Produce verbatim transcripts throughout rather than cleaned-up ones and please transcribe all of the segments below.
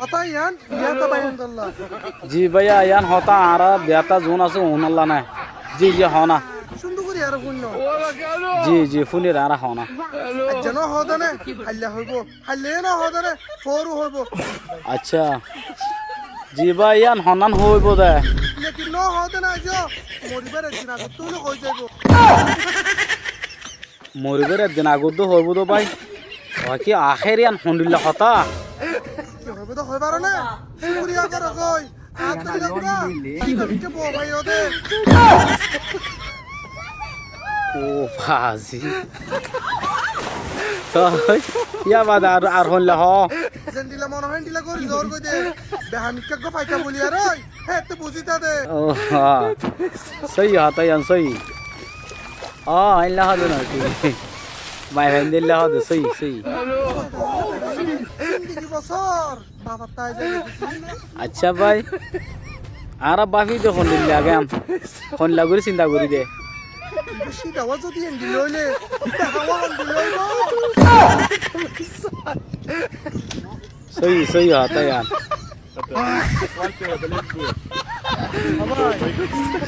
Hotá yián biyátta báiyaindólla. Ji báiya, yián hotá añára biyátta zuún asé uúnolla né. Ji, ji, hoóna. Cúndor gorí añáre fúinno. Ji, ji, fúnir añára hoóna. Aijja no hoóde né, hailla hoibó. Hailla no hoóde né, foóru hoibó. Accá. Ji bái, yián honnán hoóibo dé. Lekin no hoóde né aijjó, moribár ek din agottú hoile hoói zaibó. Moribár ek din agottú hoóibo dé bái. Ó ki ahér yián hondilla hotá? Ki hoóibo dé hoói faro né? Cúkuriya goró goi. Añáttu dila gura, ki hoóibo dé bou faiyó dé. Ó bazi. Toi, yá bade ar, ar hondilla hoó. Zendilla mone hoó endilla gorí zor goi dé. Behamikká gó faita buli ar ói. Hé, tui buzí tá de. Ó, ha. Sóiyi hotá yián, sóiyi. Ó, endilla hoó de no ki. Bái, endilla hoó de, sóiyi, sóiyi. Zindigi bosór, bafar tai zai. Accá bái. Añára báfi de hondilla agé am. Hondilla gorí sinta gorí de. Beci dawa zodi endilla óile, hawa hondilla óibo. Sóiyi, sóiyi hotá yián.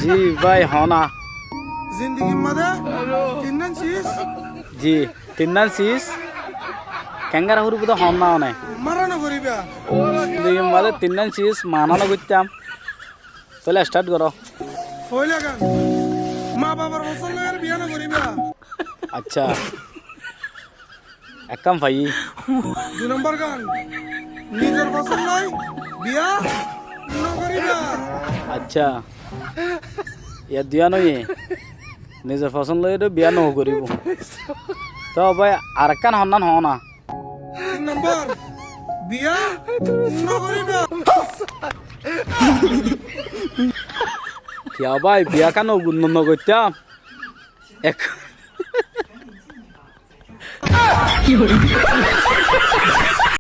Ji bái, hoóna. Zindigir mazé tinnán sis. Ji, tinnán sis. Kengóri foribó dé hoóna one. Mara no foribá. Zindigir mazé tinnán sis mana no goittám. Tóile start goró. Foila gan, ma babar fosón loi ar biya no goribá. Accá. Ekkán faiyí. Dui nombor gan, nizor fosón loi biya no goribá. Accá. Yá duiyán óiye. Nizor fosón loi biya no goribó. Toi bái, arekkán honnán hoóna. Tin nombor, biya no goribá. Kiyá bái, biya kiyá no, no, no goittám? Ek-